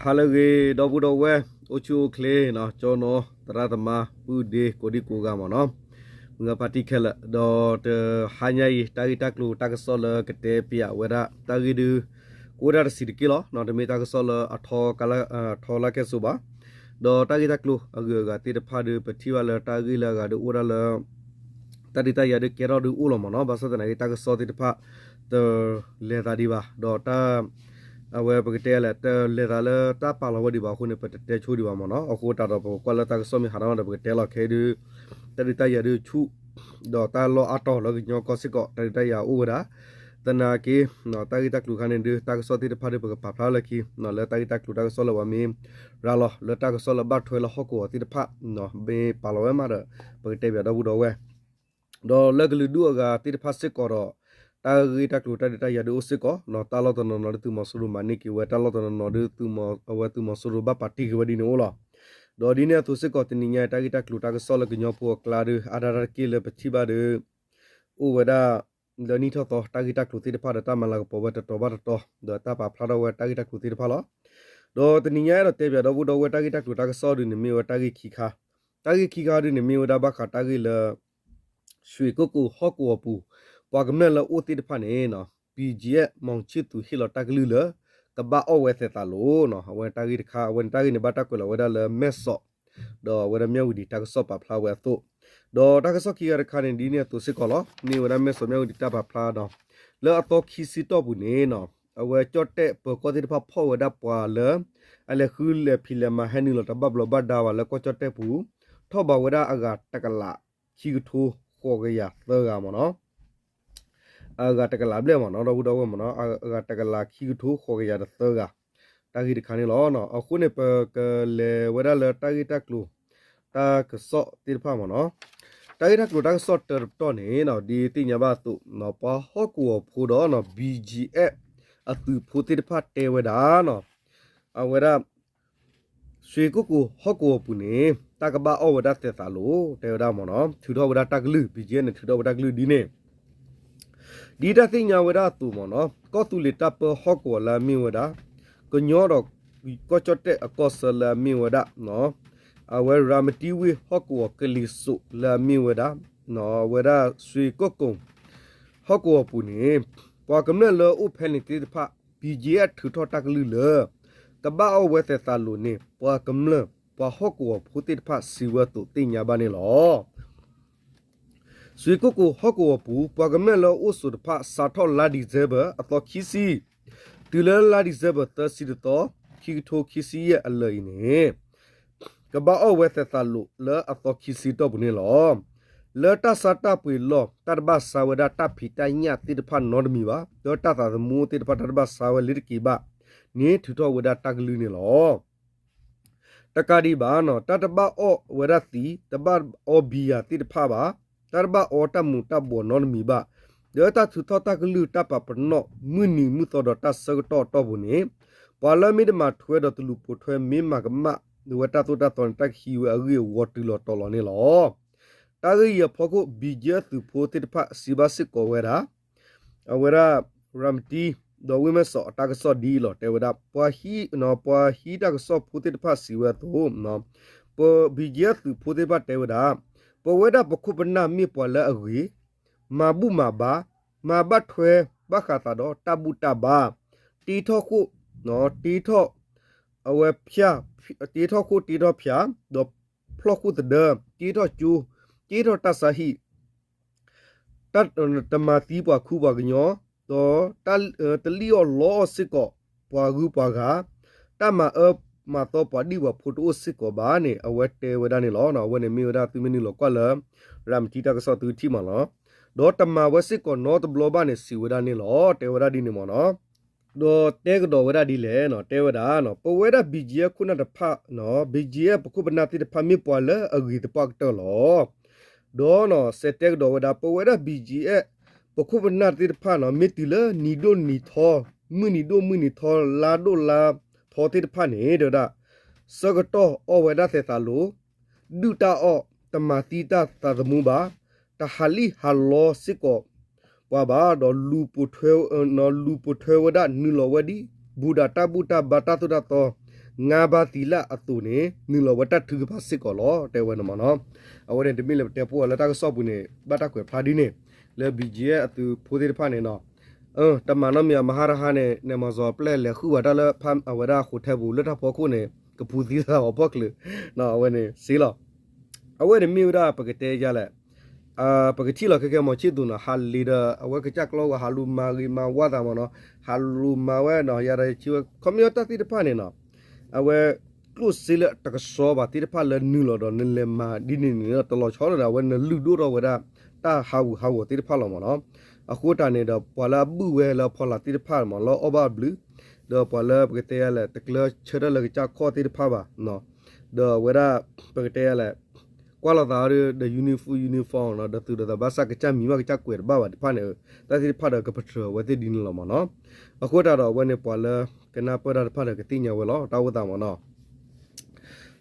ဟါလၢအဂ့ၤ ဒီပုၢ်ဒီဝဲၢ် အိၣ်ဆူၣ်အိၣ်ချ့နီၤ, ကၠီနီၤ သရၣ်သမါ ပုၢ်ဒ့ကိးဒံကိးဂၤမ့ၢ်နီၤ, မုၢ်ဂၤဖါတံၢ်ခဲလၢာ် ဒီးတဟါညါအံၤ တၢ်ဂ့ၢ်တၢ်ကျိၤတၢ်ကစီၣ်လၢကတဲပၠးဝဲဒၣ် တၢ်ဂ့ၢ်ဒုး ကအိၣ်ဒၣ်တဆံးတက့ၢ်လီၤ. တမ့ၢ်တၢ်ကစီၣ်လၢအထီ ထီလၢကဲစိဘၣ်, ဒီးတၢ်ဂ့ၢ်တၢ်ကျိၤအဂုၤအဂၤသ့ၣ်တဖၣ်ဒုး ပထံၣ်ဘၣ်လၢတၢ်ဂ့ၢ်လၢအဂၤဒုးအိၣ်ဒၣ်လၢ တၢ်ဒုးတၢ်ယၤဒုးကဲထီၣ်ဒုးအိၣ်လီၤမ့ၢ်နီၤ, ဘၣ်ဆၣ်သနာ်က့ တၢ်ကစီၣ်သ့ၣ်တဖၣ် တလဲၤသးဒံးဘၣ်, ဒီးတၢ် အဝဲပကတဲလဲၣ် တလဲၤသးလၢတၢ်ပာ်လီၤဝဲဒံးဘၣ်အဃိန့ၣ် ပတတဲဆိဒံးဘၣ်မ့ၢ်နီၤ. အဃိသတးဒီး ပကကွၢ်လၢတၢ်ကစီၣ်မ့ၢ်ဟးထီၣ်မးဒီး ပကတဲလီၤခဲအံၤဒုး တၢ်ဒုးတၢ်ယၤဒုးဆူၣ် ဒီးတၢ်လီၢ်အါတီၤလၢကညီကီၢ်စ့ၢ်ကီး တၢ်ဒုးတၢ်ယၤအိၣ်ဝဲဒၣ်, သနာ်က့ တၢ်ဂ့ၢ်တၢ်ကျိၤခါန့ၣ်ဒုး တၢ်ကစီၣ်သ့ၣ်တဖၣ်ဒုး ပကပာ်ဖျါလၢခံ လၢတၢ်ဂ့ၢ်တၢ်ကျိၤတၢ်ကစီၣ်လၢပှၤမ့ၢ်ရၤလီၤ လၢတၢ်ကစီၣ်လၢဘၣ်ထွဲလၢဟီၣ်ကဝီၤသ့ၣ်တဖၣ် မ့ၢ်ပာ်လီၤဝဲမးဒီး ပကတဲပၠးဒီပုၢ်ဒီဝဲၢ် ဒီးလၢကလုာ်ဒူၣ်အဂၤသ့ၣ်တဖၣ်စ့ၢ်ကီးဒီး တၢ်ဂ့ၢ်တၢ်ကျိၤတၢ်ဒုးတၢ်ယၤဒုးအိၣ်စ့ၢ်ကီး, တၢ်လီၢ်တနီၤနီၤဒုးသုးမီၤစိရိၤမၤန့ၢ်က့ၤဝဲ, တၢ်လီၢ်တနီၤနီၤဒုး အဝဲသုးမီၤစိရိၤဘၣ်ပာ်တ့ၢ်က့ၤဝဲဒ်န့ၣ်အိၣ်လီၤ. ဒီးဒ်န့ၣ်အသိးစ့ၢ်ကီး တနံၤညါအံၤ တၢ်ဂ့ၢ်တၢ်ကျိၤတၢ်ကစီၣ်လၢကညီဖိအကျါဒုး အါဒၣ်တၢ်တက့ၢ်လၢပထံၣ်ဘၣ်ဒုး အိၣ်ဝဲဒၣ် လၢနံၣ်ထီၣ်သီ တၢ်ဂ့ၢ်တၢ်ကျိၤသ့ၣ်တဖၣ်ဒီး တၢ်မၤလၤကပီၤဝဲတတီၤဘၣ်တတီၤ ဒီးတၢ်ပာ်ဖျါထီၣ်ဝဲတၢ်ဂ့ၢ်တၢ်ကျိၤသ့ၣ်တဖၣ်လီၤ. ဒီးတနံၤညါအဲၣ်ဒိးတဲပၠးဒီပုၢ်ဒီဝဲၢ် တၢ်ဂ့ၢ်တၢ်ကျိၤတၢ်ကစီၣ်ဒုးန့ၣ်မ့ၢ်ဝဲတၢ်ဂ့ၢ်ခံခါ, တၢ်ဂ့ၢ်ခံခါဒုးန့ၣ်မ့ၢ်ဝဲဒၣ်ဘၣ်ဃးတၢ်ဂ့ၢ်လၢ ရွှေကုက္ကိုဟီၣ်ကဝီၤပူၤ ပှၤကမျၢၢ်လၢအအိၣ်သ့ၣ်တဖၣ်န့ၣ် BGF မောင်ချစ်သူ ဟ့ၣ်လီၤတၢ်ကလုၢ်လၢ ကဘၣ်အီၣ်ဝဲသဲးသးလိၤနီၤ, အဝဲတၢ်ဂ့ၢ်တခါ အဝဲန့ၣ်တၢ်ဂ့ၢ်န့ၣ် ဘၣ်တၢ်ကွဲးလီၤဝဲဒၣ်လၢမဲၢ်စီး ဒီးအဝဲဒၣ်မၠၣ်ဝတံၤတၢ်ကစီၣ်ပာ်ဖျါဝဲအသိး, ဒီးတၢ်ကစီၣ်ခံဂၤတခါန့ၣ် ဒ်န့ၣ်အသိးစ့ၢ်ကီးလီၤ. မ့ၢ်ဝဲဒၣ်မဲၢ်စီးမၠၣ်ဝတံၤတၢ်ပာ်ဖျါဒီး လၢအသီခံဆံတီၢ်ပူၤန့ၣ်နီၤ, အဝဲကၠီၣ်တဲၣ်ပၢၤကီၢ်သ့ၣ်တဖၣ်ဖီၣ်ဝဲဒၣ်ပှၤလၢ အလဲၤဃုလဲၤဖံးလဲၤမၤ ဟဲနုာ်လီၤတဘၣ်ဘျီးဘၣ်ဒါဘၣ်လၢကီၢ်ကၠီၣ်တဲၣ်ပူၤ ထီၣ်ဘးဝဲဒၣ်အဂၤတကလး ခံကထိဃိးကယၤသၢဂၤမ့ၢ်နီၤ. အဂၤတကလးဘျဲၣ်မ့ၢ်နီၤ ဒီပုၢ်ဒီဝဲၢ်မ့ၢ်နီၤ, အဂၤတကလးခံကထိဃိးကယၤဒီးသၢဂၤ, တၢ်ဂ့ၢ်တခါန့ၣ်လီၤ. အဃိန့ၣ် ပကလဲၤဝဲဒၣ်လၢတၢ်ဂ့ၢ်တၢ်ကျိၤ တၢ်ကစီၣ်သ့ၣ်တဖၣ်မ့ၢ်နီၤ. တၢ်ဂ့ၢ်တၢ်ကျိၤတၢ်ကစီၣ်တၢတပတီၢ်န့ၣ် ဒ်သ့ၣ်ညါဘၣ်အသိး ပှၤဟီၣ်ကဝီၤဖိဒီး BGF အသုးဖိသ့ၣ်တဖၣ်တဲဝဲဒၣ်နီၤ, အဝဲဒၣ် ရွှေကုက္ကိုဟီၣ်ကဝီၤပူၤန့ၣ် တၢ်ကဘၣ်အီၣ်ဝဲဒၣ်သဲးသးလိၤ တဲဝဲဒၣ်မ့ၢ်နီၤ, ထုးထီၣ်ဝဲဒၣ်တၢ်ကလုၢ် BGF န့ၣ် ထုးထီၣ်ဝဲတၢ်ကလုၢ်ဒ်န့ၣ် ဒ်တၢ်သ့ၣ်ညါဝဲဒၣ်အသိးမ့ၢ်နီၤ, ကီၢ်သူလ့ၤတၢ်ပၢဟီၣ်ကဝီၤလၢအမ့ၢ်ဝဲဒၣ် ကညီဒီးကီၢ်ကၠီၣ်တဲၣ်အကီၢ်ဆၢလၢအမ့ၢ်ဝဲဒၣ် အဝဲရၤမတံဝ့ၢ်ဟီၣ်ကဝီၤကလံၤစိးလၢအမ့ၢ်ဝဲဒၣ် အဝဲဒၣ် ရွှေကုက္ကို ဟီၣ်ကဝီၤပူၤန့ၣ် ပှၤကမျၢၢ်လၢအိၣ်ဖဲန့ၣ်သ့ၣ်တဖၣ် BGF ထုးထီၣ်တၢ်ကလုၢ်လၢ ကဘၣ်အီၣ်ဝဲသဲးသးလိၤန့ၣ် ပှၤကမျၢၢ် ပှၤဟီၣ်ကဝီၤဖိသ့ၣ်တဖၣ်စံးဝဲအသိးသ့ၣ်ညါဘၣ်န့ၣ်လီၤ. ရွှေကုက္ကိုဟီၣ်ကဝီၤပူၤ ပှၤကမျၢၢ်လၢအအိၣ်ဆိးတဖၣ် စးထီၣ်လါဒံၣ်စဲဘၢၣ် အသီခံဆံ တုၤလၢလါဒံၣ်စဲဘၢၣ် သၢဆံတသီ ခံကထိခံဆံယဲၢ်အလၢာ်အံၤန့ၣ် ကဘၣ်အီၣ်ဝဲသဲးသးလိၤလၢအသီခံဆံတီၢ်ပူၤန့ၣ်လီၤ. လၢတၢ်ဆါတၢ်ပှ့ၤလီၢ် တၢ်တဘၣ်ဆါဝဲဒၣ်တၢ်ဖံးတၢ်ညၣ်သ့ၣ်တဖၣ်နီတမံၤဘၣ်, ဒီးတၢ်သးသမူသ့ၣ်တဖၣ် တၢ်တဘၣ်ဆါဝဲလၢတက့ၤဘၣ်န့ၣ် ထုးထီၣ်ဝဲဒၣ်တၢ်ကလုၢ်န့ၣ်လီၤ. တကးဒံးဘၣ်နီၤ တၢ်တဘၣ်အီၣ်ဝဲဒၣ်သံး တဘၣ်အီဘံယၤသ့ၣ်တဖၣ်ဘၣ်, တၢ်တဘၣ်အီတၢ်မူးတၢ်ဘှီးနီတမံၤဘၣ်, ဒီးတၢ်ထုးထီၣ်တၢ်ကလုၢ်တၢ်ပာ်ပနီၣ် မုၢ်နံၤမုၢ်သီဒီးတၢ်ဆၢကတီၢ်အတီၢ်ပူၤန့ၣ် ပှၤလၢမ့ၢ်တမၤထွဲဒီးတလူၤပိာ်ထွဲမ့ၢ်မၤကမၣ်ဝဲတၢ်သိၣ်တၢ်သီန့ၣ် တၢ်ကဟံးဝဲအဂ့ၢ်အဝီတုၤလီၤတီၤလီၤန့ၣ်လီၤ. တၢ်ဂ့ၢ်အံၤအဖီခိၣ် BGF သုးဖိသ့ၣ်တဖၣ်စံးဘၣ်စ့ၢ်ကီးဝဲဒၣ် အဝဲဒၣ် ရၤမတံ ဒီးဝ့ၢ်မဲၢ်စီးအတၢ်ကစီၣ်ဒ်အံၤလီၤ. တဲဝဲဒၣ် ပှၤဟံးတၢ်ကစီၣ်ဖိသ့ၣ်တဖၣ်စံးဝဲအသိး ပ BGF သုးဖိသ့ၣ်တဖၣ်တဲဝဲဒၣ် ပဝဲဒၣ်ပခိၣ်ပနၢ်မ့ၢ်ပှၤလၢအဂ့ၤ မၤဘူၣ်မၤဘါ မၤဘၣ်ထွဲဘၣ်ဃးသးဒီးတၢ်ဘူၣ်တၢ်ဘါ တ့ထီၣ်ဃိၣ် တ့ထီၣ် အဝဲဖၠၣ် တ့ထီၣ်ဃိၣ်တ့ထီၣ်ဖၠၣ် ဒီးဖျီၣ်ဃိၣ်သဒၢ တ့ထီၣ်ကၠိ တ့ထီၣ်တၢ်ဆါဟံၣ် တၢ်တမၤသံပှၤခူပှၤကညီ ဒီးတၢ်တလံၣ်အီၣ်လီအီၣ်စ့ၢ်ကီးပှၤဂုၤပှၤဂၤ တၢ်မၤအၢမၤသီပှၤဒံၣ်ပှၤဖိတအိၣ်စ့ၢ်ကီးဘၣ်န့ၣ် အဝဲတဲဝဲဒၣ်န့ၣ်လီၤ. အဝဲန့ၣ်မ့ၢ်ဝဲဒၣ်သုမ့ၢ်နုာ်လီၤကွၢ်လၢ ရၤမတံတၢ်ကစီၣ်သုထံၣ်မးလီၤ. ဒီးတမၤဝဲစ့ၢ်ကီးနီတဘျီဘၣ်န့ၣ် စံးဝဲဒၣ်န့ၣ်လီၤ. တဲဝဲဒၣ်ဒ်န့ၣ်မးနီၤ. ဒီးတဲကဒီးဝဲဒၣ်ဒ်လဲၣ်နီၤ, တဲဝဲဒၣ် ပဝဲဒၣ် BGF ခိၣ်နၢ်တဖၣ်နီၤ, BGF ပခိၣ်ပနၢ်သ့ၣ်တဖၣ်မ့ၢ်ပှၤလၢအဂ့ၤသပှၢ်ကတၢၢ်လီၤ. ဒီးနီၤ စဲးတဲကဒီးဝဲဒၣ် ပဝဲဒၣ် BGF ပခိၣ်ပနၢ်သ့ၣ်တဖၣ်နီၤ မ့ၢ်တုၤလၢနံၤဒိၣ်နံၤထီ, မုၢ်နံၤဒိၣ်မုၢ်နံၤထီ, လါဒိၣ်လါထီသ့ၣ်တဖၣ်န့ၣ် တဲဝဲဒၣ် ဆၢကတီၢ်အီၣ်ဝဲဒၣ်သဲးသးလိၤ, ဒုၣ်တၢ်အီၣ်, တမၤသံတၢ်သးသမူဘၣ်, တဟးလံၣ်ဟးလီစ့ၢ်ကီးပှၤဘၣ်, ဒီးလူၤပိာ်ထွဲ, လူၤပိာ်ထွဲဝဲဒၣ် နုာ်လီၤဝဲဒ် ဘူးဒးတၢ်ဘူၣ်တၢ်ဘါတၢ်သိၣ်တၢ်သီ ငါးဘးသီလအသိးန့ၣ် နုာ်လီၤဝဲတၢ်ထုကဖၣ်စ့ၢ်ကီးလီၤ တဲဝဲန့ၣ်မ့ၢ်နီၤ. အဝဲန့ၣ်တမ့ၢ်လၢပတဲပှိၢ်အီၤလၢတၢ်ကစီၣ်ပူၤန့ၣ် ဘၣ်တၢ်ကွဲးဖျါဒ်န့ၣ် လၢ ဘီၣ်ကၠ့ အသုးဖိသ့ၣ်တဖၣ်န့ၣ်နီၤ, တမၤနီတမံၤအမဟါတဟါန့ၣ် နဲမၤစၢၤပျဲၢ်လဲၤဃုာ်ဝဲတၢ်လၢအဝဲဒၣ် hotel ပူၤလၢတၢ်ဖီခိၣ်န့ၣ် ကပူၤသံသးအီၤပီၣ်ချုး အဝဲန့ၣ်စ့လီၤ. အဝဲန့ၣ်မ့ၢ်ဝဲဒၣ်ပကတဲယါလဲၣ် ပကထံၣ်လီၤခဲကဲမီၤဆံၣ်သူးနီၤ ဟးလံဒီး အဝဲကစၢ်ကျီဂီၤ ဟးလူၤမၤဂ့ၤမၤဝါသးမ့ၢ်နီၤ, ဟးလူၤမၤဝဲနီၤ ယၤဒီးဆံဝဲ ခီပညီတၢ်သ့ၣ်တဖၣ်န့ၣ်နီၤ, အဝဲ ကျိၣ်စ့လၢတကဆှီဘၣ်သ့ၣ်တဖၣ်လၢနုာ်လီၤဒီးနလဲၤမၤဒ်န့ၣ်န့ၣ် တလီၤဆီလီၤဒီး အဝဲနလုၢ်ဒိၣ်ထီၣ်ဝဲဒၣ် တၢ်ဟးဂူာ်ဟးဂီၤသ့ၣ်တဖၣ်လီၤမ့ၢ်နီၤ. အဃိတၢ်န့ၣ်ဒီး ပှၤလၢအဘုၣ်ဝဲလၢအဖီလာ်သ့ၣ်တဖၣ်မ့ၢ် လၢအီၣ်ဘၣ်အဘျုး, ဒီးပှၤလၢပကတဲယါလဲၣ် တကျၢဆၢထၢၣ်လၢကစၢ်ခီၣ်သ့ၣ်တဖၣ်ဘၣ် ဒီးအဝဲဒၣ် ပကတဲယါလဲၣ် ကွၢ်လိာ်သးဒီး uniform uniform နီၤ ဒီးသူၣ်ဒီးသးဘၣ်ဆၣ် ကစၢ်မံၤဘၣ်ကစၢ်ကွဲးတဘၣ်ဘၣ်တဖၣ်န့ၣ် တၢ်သ့ၣ်တဖၣ်ဒီးကပတြၢၤအဝဲသ့ၣ်ဒ်န့ၣ်လီၤမ့ၢ်နီၤ. အဃိတၢ်ဒီးအဝဲန့ၣ် ပှၤလၢကနၢ်ပၢၢ်တၢ်တဖၣ်ဒီးကသ့ၣ်ညါဝဲလီၤ တၢ်အိၣ်သးမ့ၢ်နီၤ.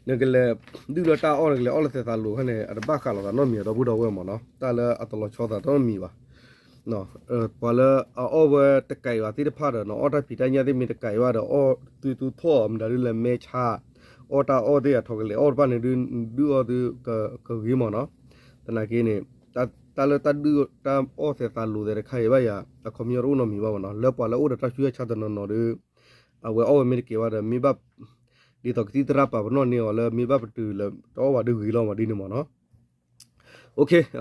နကလဲၤ ဒုၣ်လၢတၢ်အီၣ် နကလဲၤအီၣ်လၢသဲးသးလိၤခါန့ၣ် အတဘၣ်ဃးလိာ်သးနီတမံၤ ဒီပုၢ်ဒီဝဲၢ်မ့ၢ်နီၤ တၢ်လၢအတလီၤဆီသးနီတမံၤဘၣ်. ပှၤလၢအအီၣ်ဝဲတကးအံၤဘၣ်သ့ၣ်တဖၣ်ဒီး နအီၣ်တၢ်ဖံးတၢ်ညၣ်သ့ၣ်မ့ၢ်တကးအံၤဘၣ်ဒီး အီၣ်သုသူထီၣ်မတၤဒုလဲၤမဲဆါ အီၣ်တၢ်အီၣ်သ့ၣ်အထီၣ်ကလဲာ်အီၣ်တဖၣ်န့ၣ်ဒုး ဒုးအီၣ်သုကဂ့ၤမ့ၢ်နီၤ. သနာ်က့န့ၣ် တၢ်လၢတၢ်ဒုးတၢ်အီၣ်သဲးသးလိၤသဲးတခါအံၤဘၣ်ယၤ အခီပညီတအိၣ်နီတမံၤဘၣ်မ့ၢ်နီၤ လၢပှၤလၢအိၣ်ဒီးတၢ်ဆူးတၢ်ဆါတနီၤနီၤဒီး အဝဲအီၣ်ဝဲမ့ၢ်တကဲဘၣ်ဒီး မ့ၢ်ဘၣ် ဒ်သိးကသံၣ်သရၣ်ပာ်ပနီၣ်န့ၢ်အီၤလၢမ့ၢ်ဘၣ်ပတုာ်လၢတအီၣ်ဘၣ်ဒုးဂ့ၤလီၤမ့ၢ်ဒ်န့ၣ်မ့ၢ်နီၤ.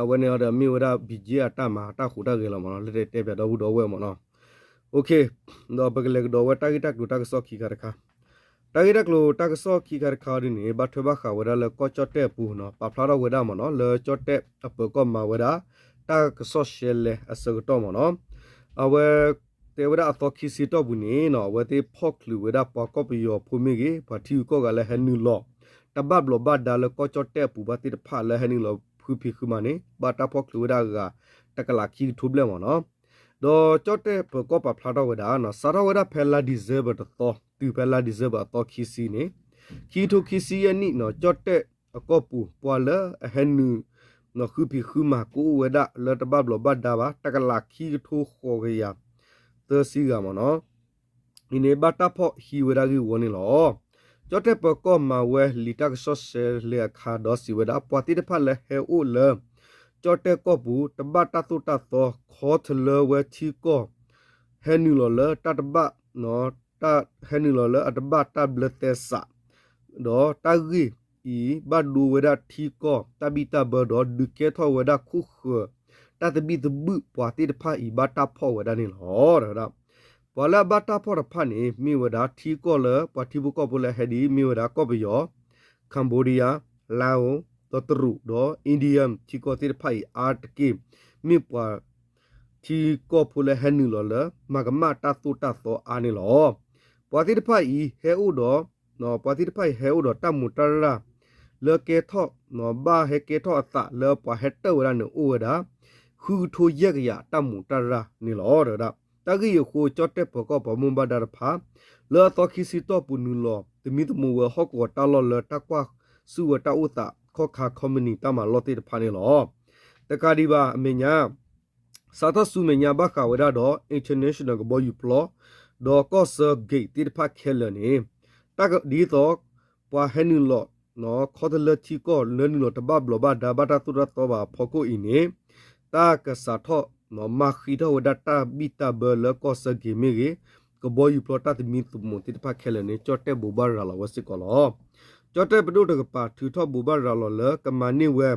အဝဲန့ၣ်အီၤဒီးမ့ၢ်ဝဲဒၣ် ဘီၣ်ကၠ့ အတၢ်မၤတၢ်ဟူးတၢ်ဂဲၤလီၤမ့ၢ်နီၤ လၢတဲတဲပၠးဒီပုၢ်ဒီဝဲၢ်မ့ၢ်နီၤ. ဒီးပကလဲၤကဒီးဝဲတၢ်ဂ့ၢ်တၢ်ကျိၤတၢ်ကစီၣ်ခံခါတခါ တၢ်ဂ့ၢ်တၢ်ကျိၤတၢ်ကစီၣ်ခံခါတခါအံၤဒ်န့ၣ် ဘၣ်ထွဲဘၣ်ဃးဝဲဒၣ်လၢကီၢ်ကၠီၣ်တဲၣ်အပူၤနီၤ ပာ်ဖျါထီၣ်ဝဲဒၣ်မ့ၢ်နီၤ လၢကၠီၣ်တဲၣ်အပၢၤကီၢ်မၤဝဲဒၣ် တၢ်ကစီၣ်ရှဲလဲအဆၢကတီၢ်မ့ၢ်နီၤ. အဝဲ တဲဝဲဒၣ်အသီခံဆံတီၢ်ပူၤန့ၣ်နီၤ အဝဲသ့ၣ်ဖီၣ်ချုးဝဲဒၣ်ပှၤကီၢ်ပယီၤဖိမ့ၢ်ဂ့ၤ ပှၤထံဂုၤကီၢ်ဂၤလၢဟဲနုာ်လီၤ တဘၣ်ဘျီးဘၣ်ဒါလၢကီၢ်ကၠီၣ်တဲၣ်အပူၤဘၣ်သ့ၣ်တဖၣ်လၢဟဲနုာ်လီၤဃုဖံးဃုမၤန့ၣ် ဘၣ်တၢ်ဖီၣ်ချုးဝဲဒၣ်အဂၤ တကလးခံကထိဘျဲၣ်မ့ၢ်နီၤ. ဒီးကၠီၣ်တဲၣ်ပၢၤကီၢ်ပာ်ဖျါထီၣ်ဝဲဒၣ်နီၤ စးထီၣ်ဝဲဒၣ်ဖဲလါ December တသီ တုၤဖဲလါ December အသီခံဆံန့ၣ် ခံကထိခံဆံယဲၢ်နံၣ်နီၤ ကၠီၣ်တဲၣ်အကီၢ်ပူၤ ပှၤလၢအဟဲနုာ် ဃုဖံးဃုမၤကအိၣ်ဝဲဒၣ်လၢတဘၣ်ဘျီးဘၣ်ဒါဘၣ် တကလးခံကထိဃိးကယၤ သၢဆံဂၤမ့ၢ်နီၤ. အံၤန့ၣ်ဘၣ်တၢ်ဖီၣ်ဟံးဝဲဒၣ်ဂ့ၢ်ဝီန့ၣ်လီၤ. ကၠီၣ်တဲၣ်ပၢၤကီၢ်မၤဝဲလံာ်တၢ်ကစီၣ်ရှဲလဲအခါဒီးစံးဝဲဒၣ် ပှၤသ့ၣ်တဖၣ်လၢဟဲအိၣ်လၢ ကၠီၣ်တဲၣ်ကီၢ်ပူၤ တဘၣ်တၢ်သိၣ်တၢ်သီ ခီတလၢဝဲထံကီၢ် ဟဲနုာ်လီၤလၢတၢ်တဘၣ် ဟဲနုာ်လီၤလၢအတဘၣ်တၢ်ဘျၢသဲစး ဒီးတၢ်ဂ့ၢ်အံၤ ဘၣ်ဒိဝဲဒၣ်ထံကီၢ်တၢ်ဘံၣ်တၢ်ဘၢဒီး ဒုးကဲထီၣ်ဝဲဒၣ်ခိၣ်ဃၢၤ တၢ်သဘံၣ်သဘုၣ်ပှၤသ့ၣ်တဖၣ်အံၤ ဘၣ်တၢ်ဖီၣ်ဝဲဒၣ်န့ၣ်လီၤ. ပှၤလၢအဘၣ်တၢ်ဖီၣ်တဖၣ်န့ၣ် မ့ၢ်ဝဲဒၣ်ထံကီၢ်လၢပှၤထံဖိကီၢ်ဖိလၢဟဲဒ်အံၤ မ့ၢ်ဝဲဒၣ်ကီၢ်ပယီၤ Cambodia Laos ဒီးတရူး ဒီး India ထံကီၢ်သ့ၣ်တဖၣ်အံၤ အါတက့ၢ် မ့ၢ်ပှၤ ထံကီၢ်ဖိလၢဟဲနုာ်လီၤလၢ မၤကမၣ်တၢ်သိၣ်တၢ်သီအါန့ၣ်လီၤ. ပှၤသ့ၣ်တဖၣ်အံၤဟဲအိၣ်ဒီး ပှၤသ့ၣ်တဖၣ်အံၤဟဲအိၣ်ဒီးတၢ်မူးတၢ်ရၢ် လၢကဲထီၣ် ဘၣ်ဟဲကဲထီၣ်အသးလၢပှၤဟဲတၢၢ်ဝဲဒၣ်န့ၣ်အိၣ်ဝဲဒၣ် ဃုကထိယဲၢ်ကယၤတၢ်မူးတၢ်ရၢ်န့ၣ်လီၤ. တၢ်ဂ့ၢ်အံၤအဃိ ကၠီၣ်တဲၣ်ပၢၤကီၢ်ပှၤဘၣ်မူဘၣ်ဒါတဖၣ် လၢအသီခံဆံတီၢ်ပူၤနုာ်လီၤ သမံသမိးဝဲဟီၣ်ကဝီၤတၢ်လီၢ်လၢတၢ်ကွၢ်ဆူၣ်ဝဲတၢ်အိၣ်သးခီၣ်ခါ ခီပနံၣ်တၢ်မၤလီၢ်သ့ၣ်တဖၣ်န့ၣ်လီၤ. တကးဒံးဘၣ်အမဲာ်ညါ စးထီၣ်ဆူမဲာ်ညါဘၣ်ဃးဝဲဒၣ်ဒီး international ကဘီယူၤပျီ ဒီးကီၢ်ဆၢ gate သ့ၣ်တဖၣ်ခဲလၢာ်န့ၣ် တၢ်ဒ်သိး ပှၤဟဲနုာ်လီၤ ခီတလၢထံကီၢ်လၢနုာ်လီၤတဘၣ်ဘျီးဘၣ်ဒါ ဘၣ်တၢ်သိၣ်တၢ်သီဘၣ်အဖီခိၣ်အံၤန့ၣ် တၢ်ကစးထီၣ် မၤဃံးထီၣ်ဝဲဒၣ်တၢ်ဘံၣ်တၢ်ဘၢလၢကီၢ်ဆၢ gate မ့ၢ်ဂ့ၤ ကဘီယူၤပျီတၢ်သမံသမိးသ့ၣ်တဖၣ်ခဲလၢာ်န့ၣ် ကၠီၣ်တဲၣ်ဘိးဘၣ်ရၤလီၤဝဲစ့ၢ်ကီးလီၤ. ကၠီၣ်တဲၣ်ပဒိၣ်တကပၤထုးထီၣ်ဘိးဘၣ်ရၤလီၤလၢကမၤန့ၢ်ဝဲ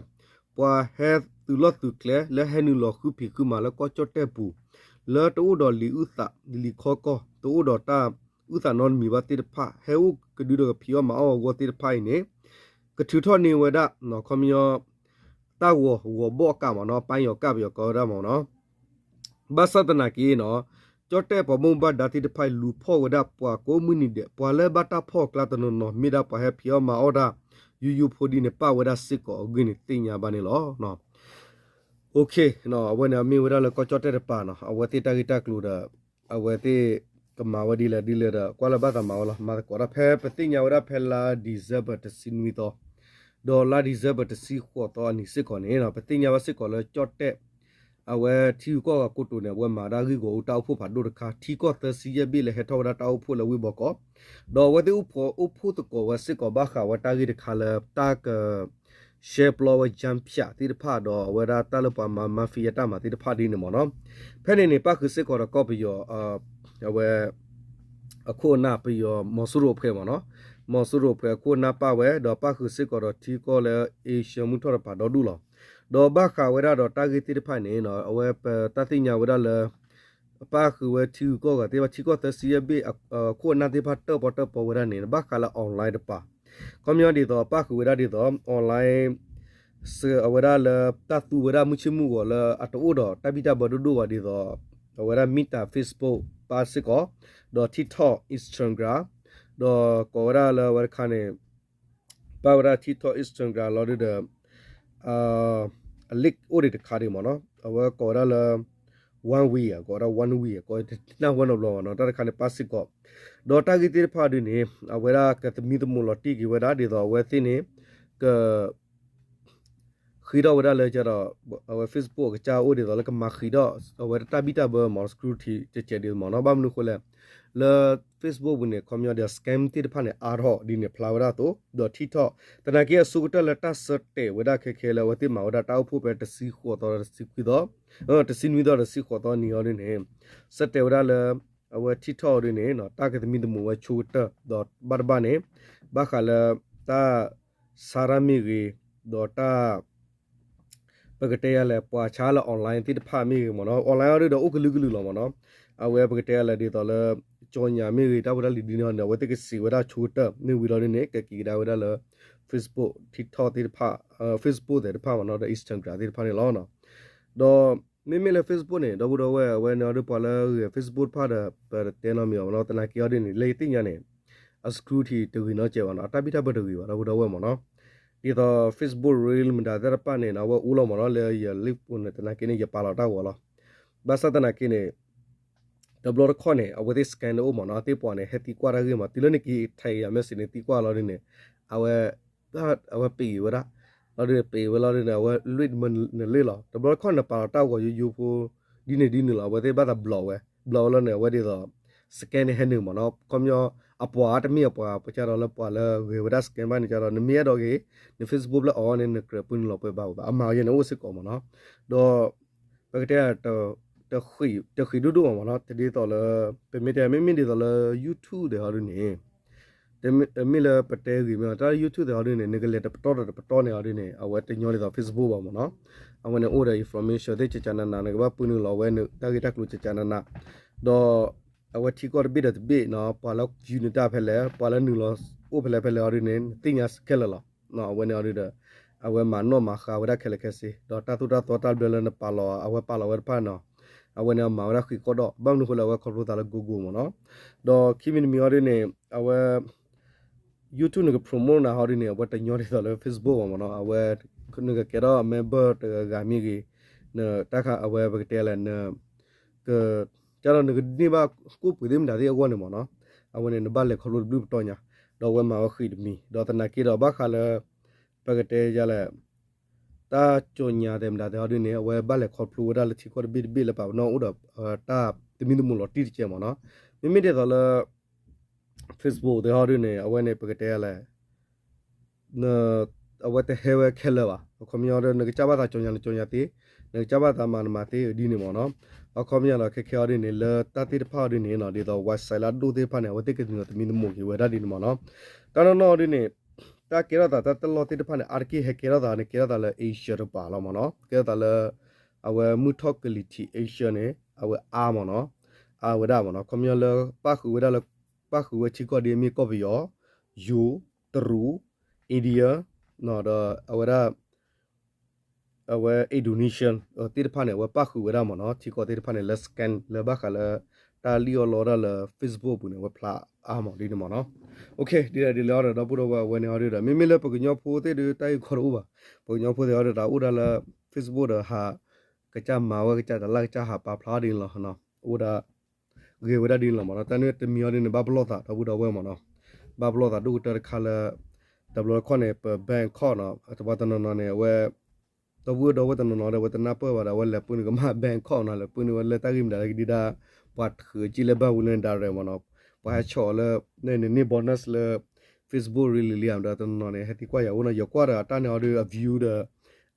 ပှၤဟဲသုးလီၢ်သုးကျဲလၢဟဲနုာ်လီၤဃုဖံးဃုမၤလၢကီၢ်ကၠီၣ်တဲၣ်ပူၤ လၢတအိၣ်ဒီးလံာ်အုၣ်သးလံာ်ခီကီၢ် တအိၣ်ဒီးတၢ်အုၣ်သးနီတမံၤဘၣ်သ့ၣ်တဖၣ် ဟဲအိၣ်ကဒုဒီးကဖံးအီၣ်မၤအီၣ်အဂီၢ်သ့ၣ်တဖၣ်အံၤန့ၣ် ကထုးထီၣ်န့ၢ်ဝဲဒၣ် ခီပညီ တၢ်ဂီၤဂီၤဘီၣ်အကးမ့ၢ်နီၤ ပၢ်ယီၤကးပယီၤကီးဝဲဒၣ်မ့ၢ်နီၤ ဘၣ်ဆၣ်သနာ်က့နီၤ ကၠီၣ်တဲၣ်ပှၤဘၣ်မူဘၣ်ဒါသ့ၣ်တဖၣ်အံၤ လူၤဖီၣ်ဝဲဒၣ်ပှၤကိးမုၢ်နံၤဒဲး ပှၤလၢဘၣ်တၢ်ဖီၣ်အကျါတနီၤနီၤ မ့ၢ်ဒၣ်ပှၤဟဲဖံးအီၣ်မၤအီၣ်တၢ် ယူးယူးဖိဒ်န့ၣ် ပာ်ဝဲဒၣ်စ့ၢ်ကီးအဂ့ၢ်န့ၣ် သ့ၣ်ညါဘၣ်န့ၣ်လီၤ. အဝဲန့ၣ်မ့ၢ်ဝဲဒၣ်လၢကီၢ်ကၠီၣ်တဲၣ်တပၤနီၤ အဝဲသ့ၣ်တၢ်ဂ့ၢ်တၢ်ကျိၤဒီး အဝဲသ့ၣ်ကမၤဝဲဒ်လဲၣ်ဒ်လဲၣ်ဒီး ကွၢ်လၢဘၣ်သးမၤဝဲလီၤ. မၤသကိးတၢ်ဖဲပသ့ၣ်ညါဝဲဒၣ်ဖဲလါ December တဆံနွံသီ ဒီးလါ December တဆံဃိးသီအနံၤစ့ၢ်ကီးန့ၣ် ပသ့ၣ်ညါဘၣ်စ့ၢ်ကီးလၢကၠီၣ်တဲၣ် အဝဲထံဂုၤကီၢ်ဂၤကိတိာ်န့ၣ် အဝဲမၤဒၣ်ဂ့ၢ်ဂီၢ်အူတၢ်အိၣ်ဖှိၣ်ဖးဒိၣ်တခါ ထံကီၢ်သၢဆံယဲၢ်ဘ့ၣ်လၢဟဲထီၣ်ဝဲဒၣ်တၢ်အိၣ်ဖှိၣ်လၢဝ့ၢ်ဘီကီး, ဒီးအဝဲသ့ၣ်အိၣ်ဖှိၣ်တကိးဝဲစ့ၢ်ကီးဘၣ်ဃးဝဲတၢ်ဂ့ၢ်တခါလၢတၢ်က ရှဲပျီဝဲ ယၣ်ဖၠး သ့ၣ်တဖၣ် ဒီးအဝဲဒၣ်တၢ်လၢပှၤမၤ mafia တၢ်မၤသ့ၣ်တဖၣ်ဒ်န့ၣ်မ့ၢ်နီၤ. ဖဲန့ၣ်န့ၣ် ပၣ်ဃုာ်စ့ၢ်ကီးဒီးကီၢ်ပယီၤ အဝဲ အခိၣ်အနၢ်ပယီၤမီၤစိရိၤအဖှဲးမ့ၢ်နီၤ, မီၤစိရိၤအဖှဲးအခိၣ်အနၢ်ပၣ်ဝဲ ဒီးပၣ်ဃုာ်စ့ၢ်ကီးဒီးထံကီၢ်လၢ Asia မုၢ်ထီၣ်တပၤဒီဒူၣ်လီၤ. ဒီးဘၣ်ဃးဝဲဒၣ်ဒီးတၢ်ဂ့ၢ်သ့ၣ်တဖၣ်န့ၣ် အဝဲပတၢ်သ့ၣ်ညါဝဲဒၣ်လၢ ပၣ်ဃုာ်ဝဲထံဂုၤကီၢ်ဂၤသ့ၣ်တဖၣ် ထံကီၢ်သၢဆံယဲၢ်ဘ့ၣ် အခိၣ်အနၢ်သ့ၣ်တဖၣ်တၢၣ်ပီၣ်တၢၣ်ပီဝဲဒၣ်န့ၣ် ဘၣ်ဃးလၢ online တပၤ ခီပညီဒ်သိးပၣ်ဃုာ်ဝဲဒၣ်ဒ်သိး online အဝဲဒၣ်လၢတၢ်သူဝဲဒၣ်မုၢ်ဆ့ၣ်မုၢ်ဂီၤလၢအတအိၣ်ဒီးတၢ်ဘံၣ်တၢ်ဘၢဒိၣ်ဒိၣ်ဘၣ်ဒ်သိး အဝဲဒၣ် Meta Facebook ပၣ်စ့ၢ်ကီး, ဒီး TikTok Instagram, ဒီးကိးဝဲဒၣ်လၢအဝဲတခါန့ၣ် ပၣ်ဝဲဒၣ် TikTok Instagram လီၤဒုဒီး အ link အိၣ်ဒံးတခါဒံးမ့ၢ်နီၤ, အဝဲကိးဝဲဒၣ်လၢ One Way ကိးဝဲဒၣ် One Way ကိးတနၢ်ဝဲနီတဘျီမ့ၢ်နီၤ, တၢ်တခါန့ၣ်ပၣ်စ့ၢ်ကီး, ဒီးတၢ်ဂ့ၢ်သ့ၣ်တဖၣ်ဒုန့ၣ် အဝဲဒၣ်ကသမံသမိးလီၤတံၢ်က့ၤဝဲဒၣ် ဒ်သိးအဝဲသ့ၣ်န့ၣ် က ဃ့ထီၣ်ဝဲဒၣ်လၢကဒီး အဝဲ Facebook အကစၢ်အိၣ်ဒ်သိးလၢကမၤဃံးထီၣ် အဝဲတၢ်ဘံၣ်တၢ်ဘၢမ့ၢ် security ကဲးကဲးဒ်မ့ၢ်နီၤ, ဘၣ်မနုၤဃိလဲၣ် လၢ Facebook ပူၤန့ၣ် ခီပညီဒီး scam သ့ၣ်တဖၣ်န့ၣ် အါထီၣ်ဒ်န့ၣ်ဖျါဝဲဒၣ်အသိး ဒီး TikTok သနာ်က့အဆိကတၢၢ်လၢတၢ်ဆၢတဲာ်ဝဲဒၣ်ခဲခဲလၢအဝဲသ့ၣ်မၤဝဲဒၣ်တၢ်အိၣ်ဖှိၣ်ဖဲတဆံဃိးသီ တဆံခွံသီ တဆံနွံသီ တဆံဃိးသီနံၤအီၤဒ်န့ၣ် ဆၢတဲာ်ဝဲဒၣ်လၢ အဝဲ TikTok အီၤဒ်န့ၣ် တၢ်ကသမံသမိးဝဲဆိကတၢၢ် ဒီးဘၣ်တဘၣ်န့ၣ် ဘၣ်ဃးလၢ တၢ် ဆါတၢ်မ့ၢ်ဂ့ၤ, ဒီးတၢ် ပကတဲယၤလဲၣ် ပှၤဆါလၢ online သ့ၣ်တဖၣ်မ့ၢ်ဂ့ၤမ့ၢ်နီၤ, online အီၤဒ်ဒီးအိၣ်ကလုာ်ကလုာ်လီၤမ့ၢ်နီၤ, အဝဲပကတဲယၤလဲၣ်ဒ်သိးလၢ ကၠီညါမ့ၢ်ဂ့ၤ တၢ်ဖိတၢ်လံၤဒ်န့ၣ်အီၤန့ၣ် အဝဲသ့ၣ်ကစံးဝဲဒၣ်ဆိကတၢၢ် မ့ၢ်ဝံၤလီၤဒ်န့ၣ် ကက့ၤကဒါဝဲဒၣ်လၢ Facebook TikTok သ့ၣ်တဖၣ် Facebook သ့ၣ်တဖၣ်မ့ၢ်နီၤ ဒီး Instagram သ့ၣ်တဖၣ်န့ၣ်လီၤ. ဒီးမ့မ့ၢ်လၢ Facebook န့ၣ် ဒီပုၢ်ဒီဝဲၢ် အဝဲန့ၣ်အီၤဒ်ပှၤလၢဂ့ၤ Facebook တဖၣ်ဒီး ပတဲနီတမံၤအီၤမ့ၢ်နီၤ, သနာ်က့အီၤဒ်န့ၣ် လၢယသ့ၣ်ညါန့ၣ် အ security တဂ့ၤနီတစဲးဘၣ်နီၤ, အတၢ်ဘံၣ်တၢ်ဘၢတဂ့ၤဘၣ် ဒီပုၢ်ဒီဝဲၢ်မ့ၢ်နီၤ, ဒ်သိး Facebook Reel မတၤသ့ၣ်တဖၣ်န့ၣ် အဝဲအိၣ်လီၤမ့ၢ်နီၤ လၢယ live ပူၤန့ၣ် သနာ်က့န့ၣ် ယပာ်လီၤတၢ်ဂီၤလီၤ. ဘၣ်ဆၣ်သနာ်က့န့ၣ် တဘျီတခီၣ်န့ၣ် အဝဲသ့ၣ် scam တအိၣ်မ့ၢ်နီၤ, သ့ၣ်ပှၤန့ၣ် ဟဲသံကွၢ်တၢ်ဂ့ၢ်မး တုၤလၢနက့ၤထဲးယၤ message န့ၣ် သံကွၢ်လီၤဒ်န့ၣ် အဝဲ အဝဲပ့ၤဝဲဒၣ် လီၤဒ်န့ၣ် ပ့ၤဝဲလီၤဒ်န့ၣ် အဝဲလွံၢ်မၢနလ့ၣ်လီၤ. တဘျီတခီၣ်န့ၣ်ပာ်လီၤတၢ်ဂီၤယိယိဖိ ဒ်န့ၣ်ဒ်န့ၣ်လီၤ, အဝဲသ့ၣ်ဘၣ်သး block ဝဲ block ဝဲလီၤန့ၣ် အဝဲဒ်သိး scam န့ၣ်ဟဲနုာ်မ့ၢ်နီၤ, ခီပညီ အပှၤတမ့ၢ်အပှၤ ပကၢ်ဒီးလၢပှၤလၢဂဲၤဝဲဒၣ် scam ဘၣ်န့ၣ်ကၢ်ဒီး နမ့ၢ်အဲၣ်ဒိးဂ့ၤ န Facebook လၢအီၤန့ၣ် နကြၢးပှ့ၤနုာ်လီၤပှဲၤဘၣ်ဘၣ် အမၤယဲန့ၣ်အိၣ်စ့ၢ်ကီးမ့ၢ်နီၤ, ဒီး ပကတဲ တဃံးဒိၣ်ဒိၣ်မ့ၢ်နီၤ, တဒ်သိးလၢ ပမ့ၢ်တဲ မ့မ့ၢ်ဒ်သိးလၢ YouTube သ့ၣ်ဟီဒ်န့ၣ် မ့ၢ်လၢပတဲဂ့ၤမ့ၢ် တၢ်လၢ YouTube သ့ၣ်ဟီဒ်န့ၣ် နကလဲၤတပတီၢ်ဒီးတပတီၢ်န့ၣ်ဟီဒ်န့ၣ် အဝဲတညီဒ်သိး Facebook ဘၣ်မ့ၢ်နီၤ, အဝဲန့ၣ်အိၣ်ဒီး information သ့ၣ်ကကနန နကဘၣ်ပှ့ၤနုာ်လီၤဝဲ တၢ်ဂ့ၢ်တၢ်ကျိၤကကနန ဒီး အဝဲထံကီၢ်တဘ့ၣ်ဒီးတဘ့ၣ်နီၤ ပှၤလၢယူၤနတၢ်ဖဲလဲၣ် ပှၤလၢနုာ်လီၤအိၣ်ဖဲလဲၣ်ဖဲလဲၣ်ဟီဒ်န့ၣ် နသ့ၣ်ညါခဲလၢာ်လီၤ. အဝဲန့ၣ်ဟီဒ်ဒီး အဝဲမၤနီၣ်မၤဃါဝဲဒၣ်ခဲလၢာ်ခဲဆ့ ဒီးတၢ်သိၣ်တၢ်သီတၢ်ဘျၢလၢနပာ်လီၤ အဝဲပာ်လီၤဝဲတဖၣ်နီၤ, အဝဲန့ၣ်အမၤဝဲဒၣ်ဃံးဃီဒီး ဘၣ်မနုၤဃိလၢအဝဲခီဖျိသးလၢ Google မ့ၢ်နီၤ, ဒီးခံမံၤတမံၤဟီဒ်န့ၣ် အဝဲ YouTube နက promote နၤဟီဒ်န့ၣ် အဝဲတညီဒ်သိးလၢ Facebook ဘၣ်မ့ၢ်နီၤ, အဝဲ နကကဲထီၣ် member တဂၤဂၤမ့ၢ်ဂ့ၤ, နတၢ်ခါအဝဲပကတဲလဲၣ် န က ကၢ်ဒီးနကန့ၢ်ဘၣ်ကိၣ်ပှ့ၤသ့ၣ်မတၤသ့ၣ်အဂီၢ်န့ၣ်မ့ၢ်နီၤ, အဝဲန့ၣ် နဘၣ်လဲၤခီဖျိတဘျုးပတီၢ်ညါ, ဒီးအဝဲမၤဝဲဃံးတမံၤ ဒီးသနာ်က့ဒီးဘၣ်ဃးလၢ ပကတဲယၤလဲၣ် တၢ်ကၠီညါသဲးမတၤသဲးဟီဒ်န့ၣ် အဝဲဘၣ်လဲၤခီဖျိဝဲဒၣ်လၢထံကီၢ်တဘ့ၣ်တဘ့ၣ်လၢပာ်ပနီၣ်အိၣ်ဒီး တၢ်သမံသမိးလီၤတံၢ်တကဲးမ့ၢ်နီၤ, မ့မ့ၢ်ဒ်သိးလၢ Facebook သဲဟီဒ်န့ၣ် အဝဲန့ၣ် ပကတဲလဲၣ် အဝဲတဟဲဝဲခဲလၢာ်ဘၣ်. အခီပညီဒီး နကစၢ်ဘၣ်သးကၠီညါနကၠီညါသ့, နကစၢ်ဘၣ်သးမၤနမၤသ့ဒ်န့ၣ်မ့ၢ်နီၤ. အခီပညီဒီး ခဲခဲအီၤဒ်န့ၣ် လၢတၢ်သ့ၣ်တဖၣ်အီၤဒ်န့ၣ်နီၤ ဒ်သိး website လၢအဒိၣ်သ့ၣ်တဖၣ်န့ၣ် အဝဲသ့ၣ်ကနုာ်သမံသမိးက့ၤဝဲဒၣ်ဒ်န့ၣ်မ့ၢ်နီၤ. တၢ်နီၢ်နီၢ်အီၤဒ်န့ၣ် တၢ်ကဲထီၣ်သးတၢ်တလီၢ်သ့ၣ်တဖၣ်န့ၣ် အါတက့ၢ်ဟဲကဲထီၣ်သးန့ၣ် ကဲထီၣ်သးလၢ Asia တပၤလီၤမ့ၢ်နီၤ. ကဲထီၣ်သးလၢ အဝဲမုၢ်ထီၣ်ကလံၤထံး Asia န့ၣ် အဝဲအါမ့ၢ်နီၤ. အါဝဲဒၣ်မ့ၢ်နီၤ. ခီပညီလၢပၣ်ဃုာ်ဝဲဒၣ်လၢ ပၣ်ဃုာ်ဝဲထံကီၢ်ဒ်အမ့ၢ်ကီၢ်ပယီၤ, ယိၤ, တရူး, India ဒီးအဝဲဒၣ် အဝဲ Indonesia သ့ၣ်တဖၣ်န့ၣ် အဝဲပၣ်ဃုာ်ဝဲဒၣ်မ့ၢ်နီၤ, ထံကီၢ်သ့ၣ်တဖၣ်န့ၣ် လၢ scam လၢဘၣ်ဃးလၢ တၢ်လံၣ်အီၣ်လီအီၣ်ဒၣ်လၢ Facebook ပူၤန့ၣ် အဝဲဖျါအါမ့ၢ်ဒ်န့ၣ်မ့ၢ်နီၤ. ဒ်လဲၣ်ဒ်လဲၣ်အီၤဒီး ဒီပုၢ်ဒီဝဲၢ်အဝဲန့ၣ်အီၤဒ်ဒီး မ့မ့ၢ်လၢပကညီဖိသ့ၣ်ဒုး တၢ်ဂ့ၢ်ကီတအိၣ်ဘၣ်. ပကညီဖိသ့ၣ်အီၤဒုး တၢ်အိၣ်ဒၣ်လၢ Facebook ဒီးဟး ကစၢ်မၤဝဲကစၢ်တၢ်လၢ်ကစၢ်ဟးပာ်ဖျါဒ်န့ၣ်လီၤ. အိၣ်ဒၣ် ဂ့ၤဝဲဒၣ်ဒ်န့ၣ်လီၤမ့ၢ်နီၤ. တၢ်န့ၣ်တမံၤအီၤဒ်န့ၣ် ဘၣ်ပလီၢ်သး ဒီပုၢ်ဒီဝဲၢ်မ့ၢ်နီၤ. ဘၣ်ပလီၢ်သးဒိၣ်ကတၢၢ်တခါလၢ တဘျီတခီၣ်န့ၣ် ပ Bangkok နီၤ တပှၤတနီၤနီၤန့ၣ် အဝဲ ဒီပုၢ်ဝဲၢ်ဒီဝဲၢ်တနီၤနီၤဒီး အဝဲတနၢ်ပၢၢ်ဘၣ်ဒီး အဝဲလဲၤပူန့ၣ်ကမၣ် Bangkok နီၤ, လဲၤပူန့ၣ်ဝဲလၢတၢ်ဂ့ၢ်မတၤလၢကဒံဒါ ပှၤထုးက့လၢဘၣ်ဝံၤလၢ direct မ့ၢ်နီၤ, ပှၤဟဲဆီၣ်အီၤလၢ န့ၢ် bonus လၢ Facebook ရ့လံၤလံဧါဒီး တနီၤနီၤန့ၣ် ဟဲသံကွၢ်ယၤအိၣ်နီၤ, ယကွၢ်ဒီးအတၢ်န့ၢ်အီၤဒီး အ view ဒီး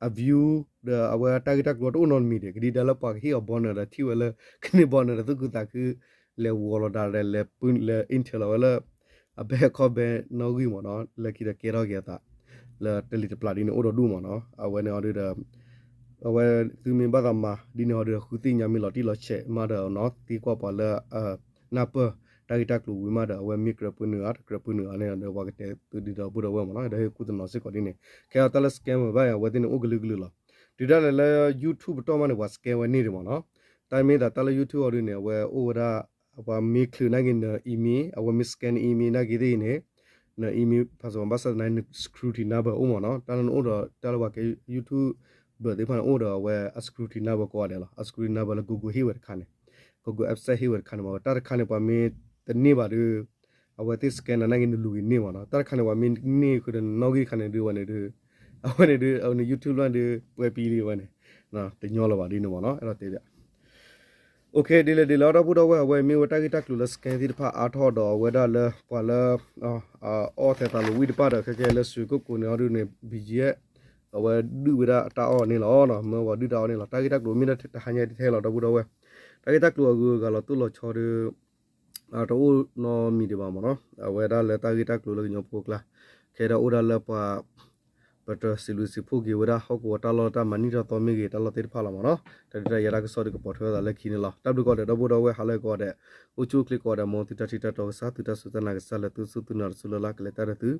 အ view ဒီးအဝဲတၢ်ဂ့ၢ်တၢ်ကျိၤတအိၣ်နီတမံၤဒံး, ကဒံဒါလၢပှၤကဟ့ၣ်အီၤ bonus ဒီးထံၣ်ဝဲလၢ ကန့ၢ် bonus ဒီးသူၣ်ခုသးခု လဲၤဝီၤလီၤ direct လဲၤပူ လဲၤ enter လီၤဝဲလၢ အ Bangkok bank နီၣ်ဂံၢ်မ့ၢ်နီၤ, လၢခံဒီးကဲထီၣ်က့ၤအသး လၢတလံၤတပျၢ်ဒ်န့ၣ်အိၣ်ဒီးဒူၣ်မ့ၢ်နီၤ, အဝဲန့ၣ်အီၤဒုးဒီး အဝဲသုမ့ၢ်ဘၣ်သးမၤဒ်န့ၣ်အီၤဒီး ဃုသ့ၣ်ညါမ့ၢ်လီၤတံၢ်လီၤဆဲးမးဒီးနီၤ, သံကွၢ်ပှၤလၢ နၢ်ပၢၢ်တၢ်ဂ့ၢ်တၢ်ကျိၤဝံၤမးဒီး အဝဲမ့ၢ်ကြၢးပူနုာ်ဧါ တကြၢးပူနုာ်ဧါန့ၣ်ဒီး ပှၤကတဲသုဒ်ဒီပုၢ်ဒီဝဲၢ်မ့ၢ်နီၤ, ဒီးဟ့ၣ်ကူၣ်တနီၤစ့ၢ်ကီးဒ်န့ၣ်, ခဲအံၤတၢ်လၢ scam ဘၣ်အံၤ အဝဲသ့ၣ်န့ၣ်အိၣ်ကလုာ်ကလုာ်လီၤ. တုၤဒၣ်လဲာ်လၢ YouTube ပတီၢ်မးန့ၣ် ပှၤ scam ဝဲန့ၢ်ဒံးမ့ၢ်နီၤ, တၢ်မ့ၢ်သးတၢ်လၢ YouTube အီၤဒုးန့ၣ် အဝဲအိၣ်ဝဲဒၣ် ပှၤမ့ၢ်ချုးနာ်က့ၤန email, အဝဲမ့ၢ် scan န email နာ်က့ၤသ့ၣ်အံၤန့ၣ် န email password ဘၣ်ဆၣ်သနာ်က့ န security number အိၣ်မ့ၢ်နီၤ, တၢ်လၢနအိၣ်ဒီးတၢ်လၢပှၤကဲ YouTube ဘၢၣ်သ့ၣ်တဖၣ်န့ၣ် အိၣ်ဒီးအဝဲအ security number ကိးဂၤဒဲးလီၤ. အ security number လၢ Google ဟ့ၣ်ဝဲတခါန့ၣ်, Google website ဟ့ၣ်ဝဲတခါန့ၣ်မ့ၢ်, တၢ်တခါန့ၣ် ပှၤမ့ၢ်တန့ၢ်ဘၣ်ဒီး အဝဲသ့ၣ် scam နာ်က့ၤနလူၤက့ၤန့ၢ်မ့ၢ်နီၤ, တၢ်တခါန့ၣ် ပှၤမ့ၢ်န့ၢ်ဃုာ်ဒီးနနီၣ်ဂံၢ်တခါန့ၣ်ဒုး အဝဲန့ၣ်ဒုး အဝဲန့ၣ်ဒုး အဝဲန့ၣ် YouTube လီၤဒုး ပှဲၤပံလံအဝဲန့ၣ်, တညီလၢၤဘၣ်ဒ်န့ၣ်မ့ၢ်နီၤ, အဲၣ်ဒိးတဲဘၣ် OK, ဒ်လဲၣ်ဒ်လဲၣ် ဒီပုၢ်ဒီဝဲၢ် အဝဲမ့ၢ်ဝဲတၢ်ဂ့ၢ်တၢ်ကျိၤလၢ scam သ့ၣ်တဖၣ်အါထီၣ်ဒီး အဝဲဒၣ်လၢပှၤလၢ အီၣ်ထဲသးလိာ်ဝံၣ်တဖၣ်ဒီး ခဲကဲလၢ ရွှေကုက္ကို န့ၣ်အီၤဒုးန့ၣ် BGF အဝဲဒုးဝဲဒၣ်တၢ်အီၣ်န့ၣ်လီၤ, မၢဝဲဒုးတၢ်အီၣ်န့ၣ်လီၤ. တၢ်ဂ့ၢ်တၢ်ကျိၤမ့ၢ်ဒၣ်တဟါညါတထဲလီၤ ဒီပုၢ်ဒီဝဲၢ်, တၢ်ဂ့ၢ်တၢ်ကျိၤအဂုၤအဂၤလီၤတိၢ်လီၤဆီဒီး တအိၣ်နီတမံၤဒံးဘၣ်မ့ၢ်နီၤ, အဝဲဒၣ်လၢတၢ်ဂ့ၢ်တၢ်ကျိၤလၢကညီဖိကျါ ခဲဒီးအိၣ်ဒၣ်လၢပှၤ ပတြၢၤစံးဘျုးစံးဖှိၣ်က့ၤဝဲဒၣ် ဟီၣ်ကဝီၤတၢ်လီၢ်တၢ်မၤနံၣ်ထီၣ်သီမ့ၢ်ဂ့ၤ တၢ်လီၢ်သ့ၣ်တဖၣ်လီၤမ့ၢ်နီၤ, တၢ်ဒုးတၢ်ယၤတၢ်ကစီၣ်ဒီးကပိာ်ထွဲအသးလၢခံန့ၣ်လီၤ. တၢ်ဘျုးကိးဂၤဒဲး ဒီပုၢ်ဒီဝဲၢ် ဟါလၢအဂ့ၤကိးဂၤဒဲး, အိၣ်ဆူၣ်အိၣ်ချ့ကိးဂၤဒဲး မ်သုတၢ်ထံၣ်တၢ်တီကစၢ် သုတၢ်စူၢ်တၢ်နာ်ကစၢ်လၢသုစူၢ်သုနာ်တစူၢ်လၢ်လၢ် ကလဲၤတၢ်ဒီး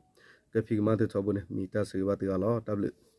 သု ကဖံးကမၤသုထီဘိန့ၣ် မ့ၢ်တၢ်ဆၢဂ့ၤဘၣ်သုဂၤလီၤ. တၢ်ဘျုး